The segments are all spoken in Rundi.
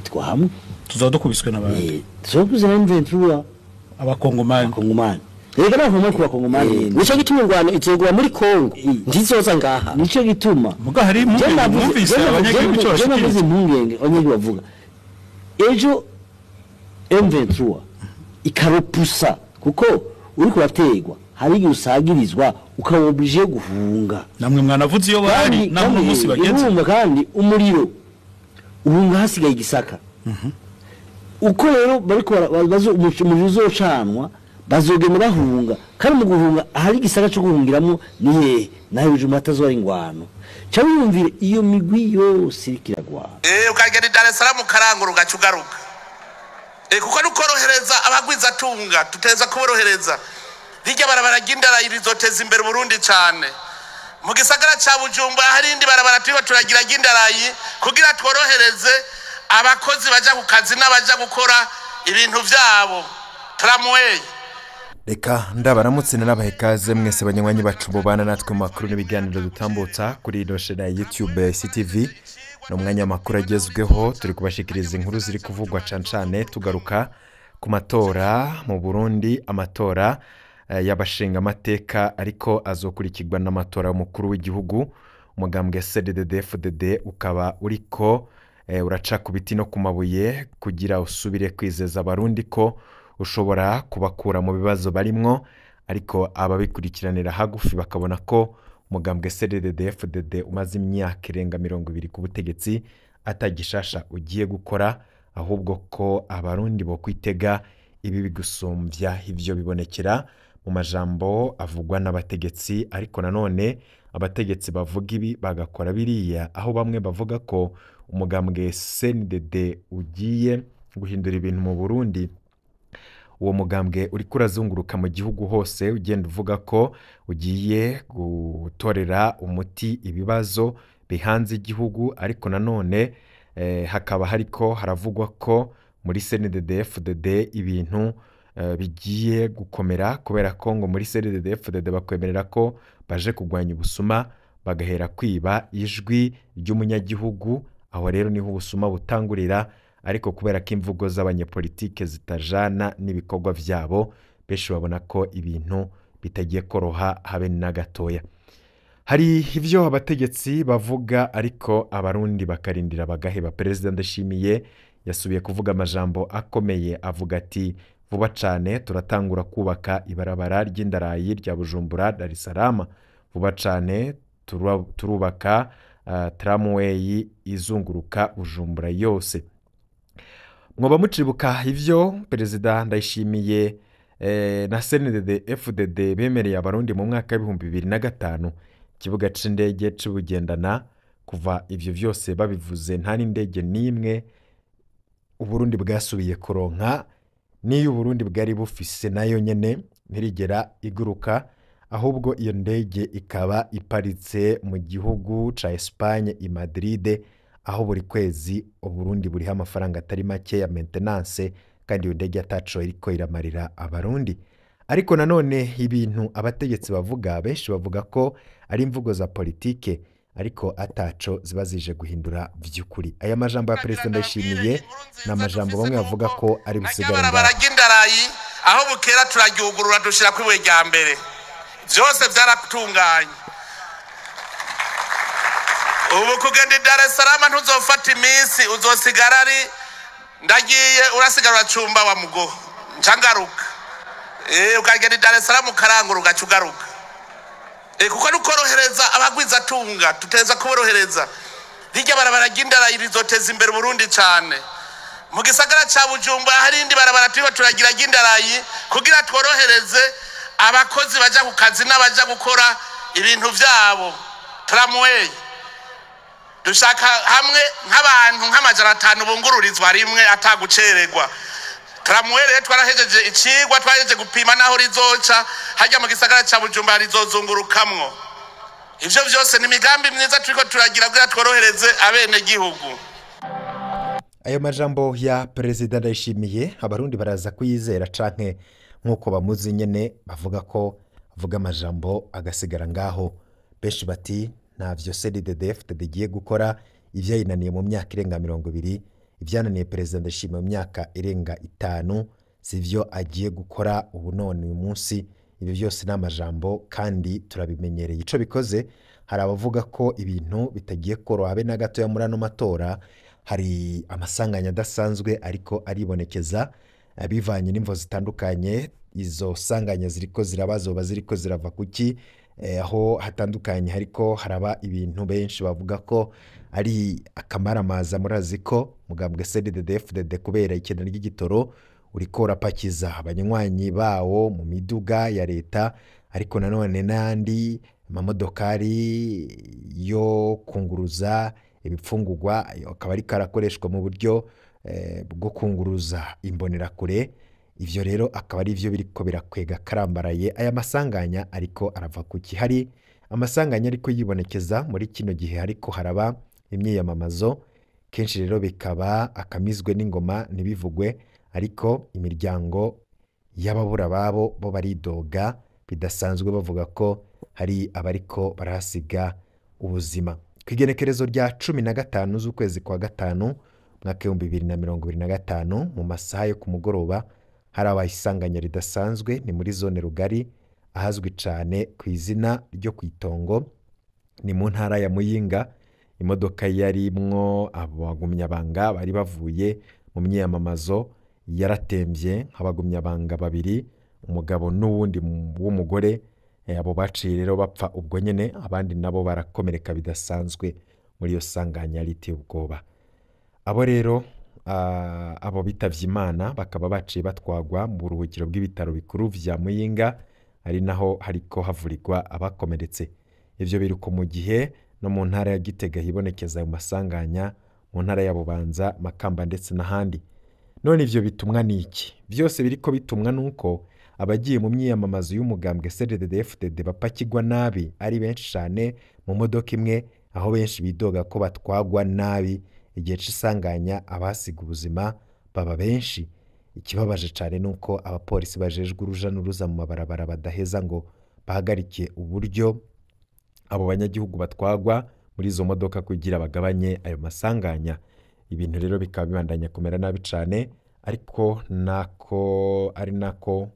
Tuzokubitirwa hamwe. Tuzaba dukubiswe n'abandi. Tuzokuze na M23. Abakongomani. Abakongomani. Reka navoma ku bakongomani. Nico gituma ingwano izogwa muri Kongo ntizoza ngaha. Nico gituma. Muga hari impungenge abanyagihugu cyo bashikiriza. Impungenge abanyagihugu bavuga. Ejo M23 ikaropusa kuko uri kurategwa hari igihe usagirizwa ukaba obligé guhunga. Namwe mwanavuze iyo bari namwe umunsi bageze. Urumva kandi umuriro uhunga hasigaye igisaka. Uko rero bariko bazo umuriro uzocanwa bazogenda bahunga kandi mu guhunga ahari igisaka cyo guhungiramo ni hehe naho bijuma atazora ingwano. Cha wiyumvire iyo migwi yose irikiragwa. Ukagenda Dar es Salaam karangura ugacugaruka. Kuko nukorohereza abagwiza tunga tuteza kuborohereza. Rijya barabara ry'indara rizoteza imbere Burundi cyane. Mu gisagara ca Bujumbura hari indi barabara turiho turagira ry'indarayi kugira tworohereze abakozi baja ku kazi n'abaja gukora ibintu vyabo. Tramway. Reka ndabaramutse narabahe kaze mwese banywanyi bacu bobana natwe mu makuru n'ibiganiro dutambutsa kuri ino shene ya YouTube CTV. No mwanya makuru agezweho turi kubashikiriza inkuru ziri kuvugwa cancane tugaruka ku matora mu Burundi, amatora y'abashinga amateka ariko azokurikirwa n'amatora y'umukuru w'igihugu. Umugambwe CDD-FDD ukaba uriko uraca ku biti no ku mabuye kugira usubire kwizeza abarundi ko ushobora kubakura mu bibazo barimwo, ariko ababikurikiranira hagufi bakabona ko umugambwe CDD-FDD umaze imyaka irenga 20 ku butegetsi atagishasha ugiye gukora, ahubwo ko abarundi bo kwitega ibi bigusumbya ivyo bibonekera mu majambo avugwa n'abategetsi. Ariko nanone abategetsi bavuga ibi bagakora biriya, aho bamwe bavuga ko umugambwe CNDD ugiye guhindura ibintu mu Burundi. Uwo mugambwe uri kurazunguruka mu gihugu hose ugenda uvuga ko ugiye gutorera umuti ibibazo bihanze igihugu, ariko nanone hakaba hariko haravugwa ko muri CNDD-FDD ibintu bigiye gukomera, kubera ko ngo muri CNDD-FDD bakwemerera ko baje kugwanya ubusuma bagahera kwiba ijwi ry'umunyagihugu. Aho rero niho ubusuma butangurira, ariko kubera ko imvugo z'abanyepolitike zitajana n'ibikorwa vyabo, benshi babona ko ibintu bitagiye koroha habe na gatoya. Hari ivyo abategetsi bavuga ariko abarundi bakarindira bagaheba. President Ndashimiye yasubiye kuvuga amajambo akomeye avuga ati vuba cane turatangura kubaka ibarabara ry'indarayi rya Bujumbura Dar es Salaam, vuba cane turubaka tramway izunguruka Bujumbura yose. Mwoba mucibuka ivyo Perezida Ndayishimiye na CNDD-FDD bemereye abarundi mu mwaka w'ibihumbi 2005 ikibuga c'indege c'Ubugendana. Kuva ivyo vyose babivuze nta n'indege n'imwe Uburundi bwasubiye kuronka, niyo Uburundi bwari bufise nayo nyene ntirigera iguruka, ahubwo iyo ndege ikaba iparitse mu gihugu ca Espagne i Madrid, aho buri kwezi Uburundi buriha amafaranga atari make ya maintenance, kandi iyo ndege ataco iriko iramarira abarundi. Ariko nanone ibintu abategetsi bavuga, benshi bavuga ko ari imvugo za politike ariko ataco ziba zije guhindura vy'ukuri. Aya majambo ya President Ndayishimiye na majambo bamwe bavuga ko ari busigara barabara ry'indarayi aho bukera turaryugurura dushira kwiwe rya mbere, vyose vyaratunganye. Ubu kugenda Dar es Salaam ntuzofata iminsi, uzosigara ari ndagiye urasigara uracumba wa mugo ncangaruka. Ukagenda Dar es Salaam karangura ugacugaruka. Kuko nukorohereza abagwiza tunga tuteza kuborohereza. Rijya barabara ry'indarayi rizoteza imbere Burundi cyane. Mu gisagara ca Bujumbura hari indi barabara turiho turagira ry'indarayi kugira tworohereze abakozi baja ku kazi n'abaja gukora ibintu vyabo. Tramway dushaka hamwe nk'abantu nk'500 bungururizwa rimwe atagucererwa. Tramway rero twarahejeje icigwa, twarahejeje gupima naho rizoca hajya mu gisagara ca Bujumbura rizozungurukamwo. Ivyo vyose ni imigambi myiza turiko turagira kugira tworohereze abene gihugu. Ayo majambo ya Perezida Ndayishimiye abarundi baraza kuyizera canke nkuko bamuzi nyene bavuga ko avuga amajambo agasigara ngaho. Benshi bati ntavyo CDD-FDD igiye gukora, ivyayinaniye mu myaka irenga 20 Ibyananiye Perezida Ndayishimiye mu myaka irenga 5 sivyo agiye gukora ubu none uyu munsi. Ibi byose ni amajambo kandi turabimenyereye. Ico bikoze, hari abavuga ko ibintu bitagiye koroha habe na gatoya muri ano matora. Hari amasanganya adasanzwe ariko aribonekeza bivanye n'imvo zitandukanye. Izo sanganya ziriko ziraba zoba ziriko zirava kuki? Aho hatandukanye hariko haraba ibintu benshi bavuga ko ari akamaramaza. Murazi ko mugambwe CNDD-FDD kubera ikena ry'igitoro uriko urapakiza abanywanyi bawo mu miduga ya leta, ariko nanone n'andi mamodokari yo kunguruza ibipfungurwa akaba ariko arakoreshwa mu buryo bwo kunguruza imbonerakure. Ivyo rero akaba ari byo biriko birakwega karambaraye aya masanganya ariko arava kuki. Hari amasanganya ariko yibonekeza muri kino gihe ariko haraba imyiyamamazo kenshi, rero bikaba akamizwe n'ingoma ntibivugwe, ariko imiryango y'ababura babo bo baridoga bidasanzwe, bavuga ko hari abariko barahasiga ubuzima. Ku igenekerezo rya 15 z'ukwezi kwa gatanu mwaka 2025 mu masaha yo ku mugoroba hari abayisanganya ridasanzwe, ni muri zone Rugari ahazwi cyane ku izina ryo ku Itongo, ni mu ntara ya Muyinga. Imodoka yarimwo abagumyabanga bari bavuye mu myiyamamazo yaratembye, nk'abagumyabanga babiri, umugabo n'uwundi w'umugore. Abo baciye rero bapfa ubwo nyene, abandi nabo barakomereka bidasanzwe muri iyo sanganya riteye ubwoba. Abo rero abo bitavye Imana bakaba baciye batwagwa mu buruhukiro bw'ibitaro bikuru vya Muyinga, ari naho hariko havurirwa abakomeretse. Ivyo biruko mu gihe no mu ntara ya Gitega hibonekeza ayo masanganya, mu ntara ya Bubanza, Makamba ndetse n'ahandi. None ivyo bitumwa niki? Byose biriko bitumwa nuko abagiye mu myiyamamazo y'umugambwe CNDD-FDD bapakirwa nabi ari benshi cyane mu modoka imwe, aho benshi bidoga ko batwagwa nabi igihe c'isanganya abasiga ubuzima baba benshi. Ikibabaje cyane nuko abapolisi bajejwe uruja n'uruza mu mabarabara badaheza ngo bahagarike uburyo abo banyagihugu batwagwa muri izo modoka kugira bagabanye ayo masanganya. Ibintu rero bikaba bibandanya kumera nabi cyane, ariko nako ari nako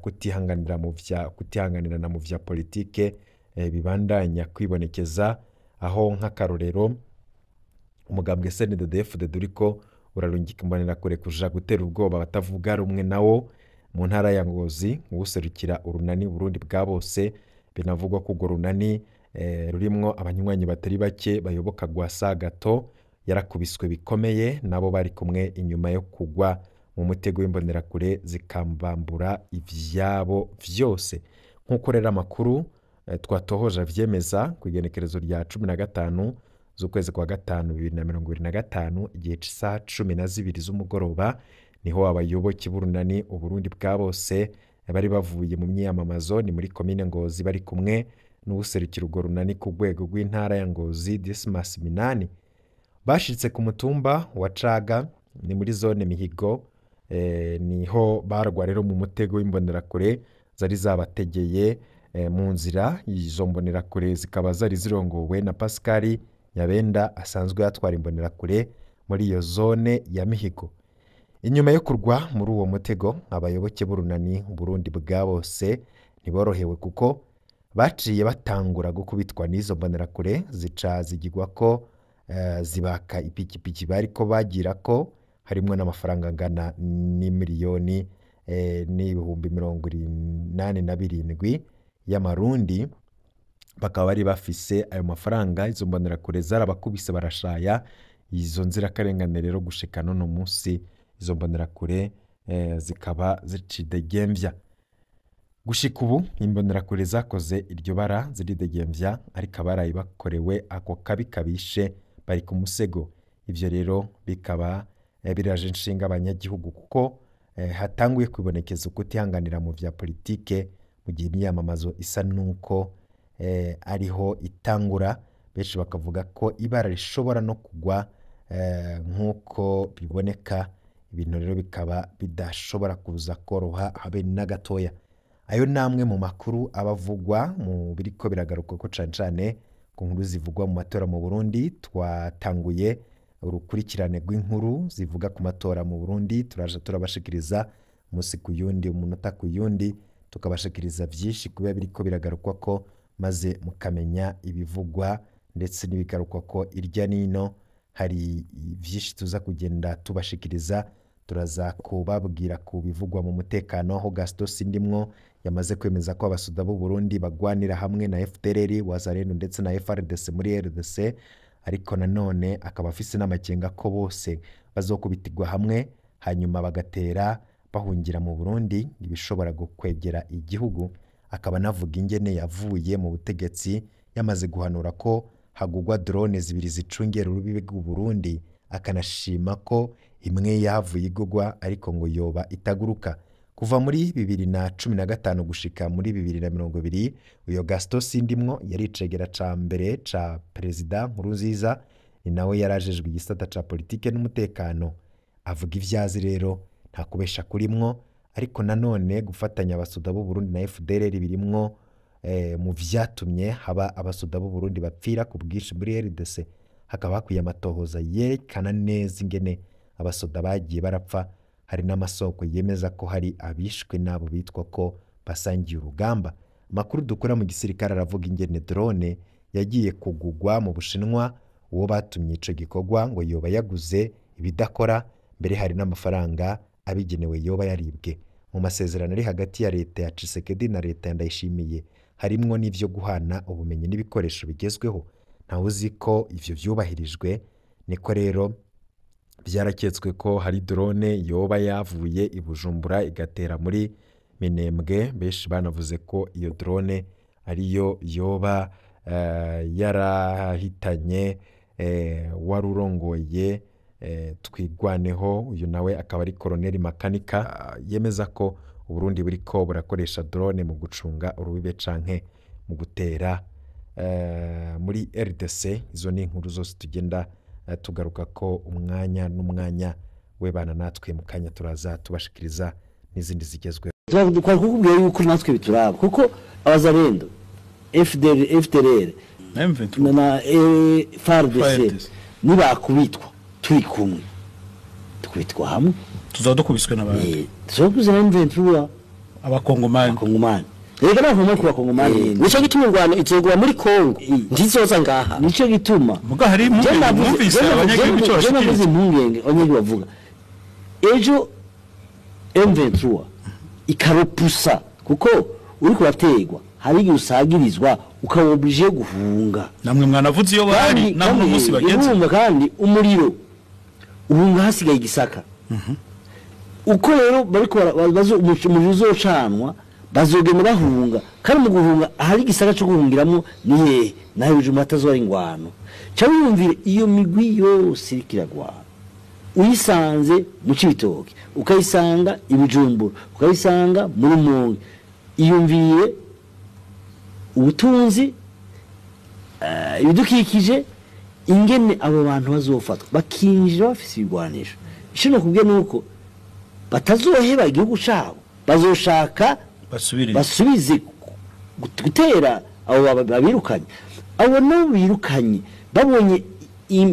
kutihanganira mu vya kutihanganirana mu vya politike bibandanya kwibonekeza, aho nk'akarorero umugambwe CNDD-FDD uriko urarungika imbonerakure kuja gutera ubwoba batavuga rumwe nawo mu ntara ya Ngozi, uwuserukira urunani Burundi bwa bose. Binavugwa ko urwo runani rurimwo abanywanyi batari bake bayoboka Rwasagato yarakubiswe bikomeye nabo bari kumwe inyuma yo kugwa mu mutego w'imbonerakure zikambambura ivyabo vyose. Nk'uko rero amakuru twatohoje avyemeza, ku igenekerezo rya 15 z'ukwezi kwa gatanu 2025 igihe c'isaha 12 z'umugoroba niho abayoboke b'urunani Uburundi bwa bose bari bavuye mu myiyamamazo, ni muri komine Ngozi, bari kumwe n'uwuserukira urwo runani ku rwego rw'intara ya Ngozi Dismas Minani. Bashitse ku mutumba wa Caga, ni muri zone Mihigo, niho barwa rero mu mutego w'imbonerakure zari zabategeye mu nzira. Izo mbonerakure zikaba zari zirongowe na Pascal Nyabenda asanzwe atwara imbonerakure muri iyo zone ya Mihigo. Inyuma yo kurwa muri uwo mutego, abayoboke b'urunani Burundi bwa bose ntiborohewe, kuko baciye batangura gukubitwa n'izo mbonerakure, zica zigigwa ko zibaka ipikipiki bariko bagira ko harimwo n'amafaranga angana n'imiliyoni n'ibihumbi 87 y'amarundi. Bakaba bari bafise ayo mafaranga. Izo mbonerakure zarabakubise barashaya izo nzirakarengane. Rero gushika none munsi izo mbonerakure zikaba zicidegembya. Gushika ubu imbonerakure zakoze iryo bara ziridegembya, ariko abarayi bakorewe ako kabi kabishe bari ku musego. Ivyo rero bikaba biraje inshinga abanyagihugu, kuko hatanguye kwibonekeza ukutihanganira mu vya politike mu gihe imyamamazo isa nuko ariho itangura. Benshi bakavuga ko ibara rishobora no kugwa nk'uko biboneka. Ibintu rero bikaba bidashobora kuza koroha habe na gatoya. Ayo namwe mu makuru abavugwa mu biriko biragaruka ko cane cane ku nkuru zivugwa mu matora mu Burundi. Twatanguye Urukurikirane rw'inkuru zivuga ku matora mu Burundi turaje turabashikiriza umunsi ku yundi, umunota ku yundi, tukabashikiriza byinshi kuba biriko biragarukwa ko, maze mukamenya ibivugwa ndetse n'ibigarukwa ko irya nino. Hari byinshi tuza kugenda tubashikiriza, turaza kubabwira ku bivugwa mu mutekano, aho Gaston Sindimwo yamaze kwemeza ko abasoda b'u Burundi bagwanira hamwe na FDLR, Wazalendo ndetse na FARDC muri RDC, ariko nanone akaba afise n'amakenga ko bose bazokubitirwa hamwe hanyuma bagatera bahungira mu Burundi, ibishobora gukwegera igihugu. Akaba anavuga ingene yavuye mu butegetsi yamaze guhanura ko hagugwa drone zibiri zicungera urubibe rw'u Burundi, akanashima ko imwe yavuye igugwa ariko ngo yoba itaguruka. Kuva muri 2015 gushika muri 2020, uyo Gaston Sindimwo yari icegera ca mbere ca Perezida Nkurunziza, ni nawe yarajejwe igisata ca politike n'umutekano. Avuga ivyazi rero nta kubesha kurimwo, ariko nanone gufatanya abasoda b'u Burundi na FDLR birimwo mu vyatumye haba abasoda b'u Burundi bapfira ku bwinshi muri RDC. Hakaba hakwiye amatohoza yerekana neza ingene abasoda bagiye barapfa. Hari n'amasoko yemeza ko hari abishwe n'abo bitwa ko basangiye urugamba. Amakuru dukura mu gisirikare aravuga ingene drone yagiye kugugwa mu Bushinwa, uwo batumye ico gikorwa ngo yoba yaguze ibidakora, mbere hari n'amafaranga abigenewe yoba yaribwe. Mu masezerano ari hagati ya leta ya Tshisekedi na leta ya Ndayishimiye harimwo n'ivyo guhana ubumenyi n'ibikoresho bigezweho. Ntawe uzi ko ivyo vyubahirijwe. Niko rero byaraketswe ko hari drone yoba yavuye i Bujumbura igatera muri Minembwe. Benshi banavuze ko iyo drone ariyo yoba yarahitanye warurongoye Twigwaneho, uyu nawe akaba ari Colonel Makanika. Yemeza ko Uburundi buriko burakoresha drone mu gucunga urubibe canke mu gutera muri RDC. Izo ni inkuru zose tugenda tugaruka ko umwanya n'umwanya. Webana natwe mu kanya turaza tubashikiriza n'izindi zigezweho. Twari kukubwira yuko natwe bituraba, kuko abazarendo FDLR M23 na FARDC nibakubitwa turi kumwe, tukubitwa hamwe, tuzaba dukubiswe n'abandi. Tuzokubiswe na M23, abakongomani. Reka navuma ku bakongomani. Nico gituma ingwano izogwa muri Kongo ntizoza ngaha. Nico gituma muga hari mwumvise abanyagihugu cyo bashikiriza impungenge abanyagihugu bavuga ejo M23 ikaropusa, kuko uri kubategwa hari igihe usagirizwa ukaba obligé guhunga. Namwe mwanavuze iyo bari namwe umunsi bageze. Urumva kandi umuriro uhunga hasigaye igisaka. Uko rero bariko bazo umuriro uzocanwa bazogenda bahunga, kandi mu guhunga ahari igisaka cyo guhungiramo ni hehe? Naho Bujumbura hatazora ingwano. Ca wiyumvire iyo migwi yose iriko iragwana, uyisanze mu Cibitoke, ukayisanga i Bujumbura, ukayisanga mu Rumonge, iyumvire ubutunzi, ibidukikije, ingene abo bantu bazofatwa bakinjira bafise ibigwanisho. Ico nokubwiye nuko batazoheba igihugu cabo, bazoshaka basubize gutera abo babirukanye. Abo nabo birukanye babonye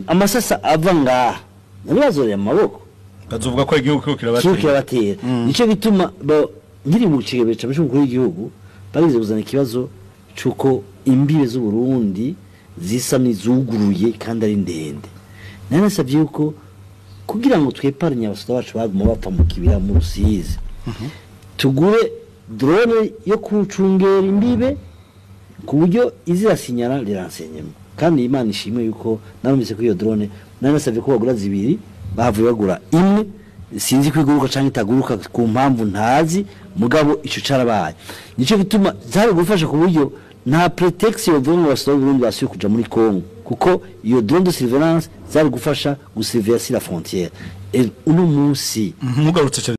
amasasa ava ngaha nabazorera amaboko, bazovuga ko igihugu kirabatera. Nico gituma nkiri mu kigebe c'umukuru w'igihugu bagize kuzana ikibazo c'uko imbibe z'u Burundi zisa n'izuguruye kandi ari ndende. Nanasavye yuko kugira ngo tweparanye abasoda bacu baguma bapfa mu kibira mu Rusizi, tugure drone yo kucungera imbibe ku buryo izirasinyara riransenyemo. Kandi Imana ishimwe yuko narumvise ko iyo drone nanasavye ko bagura zibiri, bahavuye bagura imwe, sinzi kwiguruka canke itaguruka ku mpamvu ntazi, mugabo ico carabaye. Nico gituma zari gufasha ku buryo nta pretext yovuga ngo abasoda b'u Burundi basubiye kuja muri Congo, kuko iyo drone de surveillance zari gufasha gusurveiller la frontière. Uno munsi mugarutse.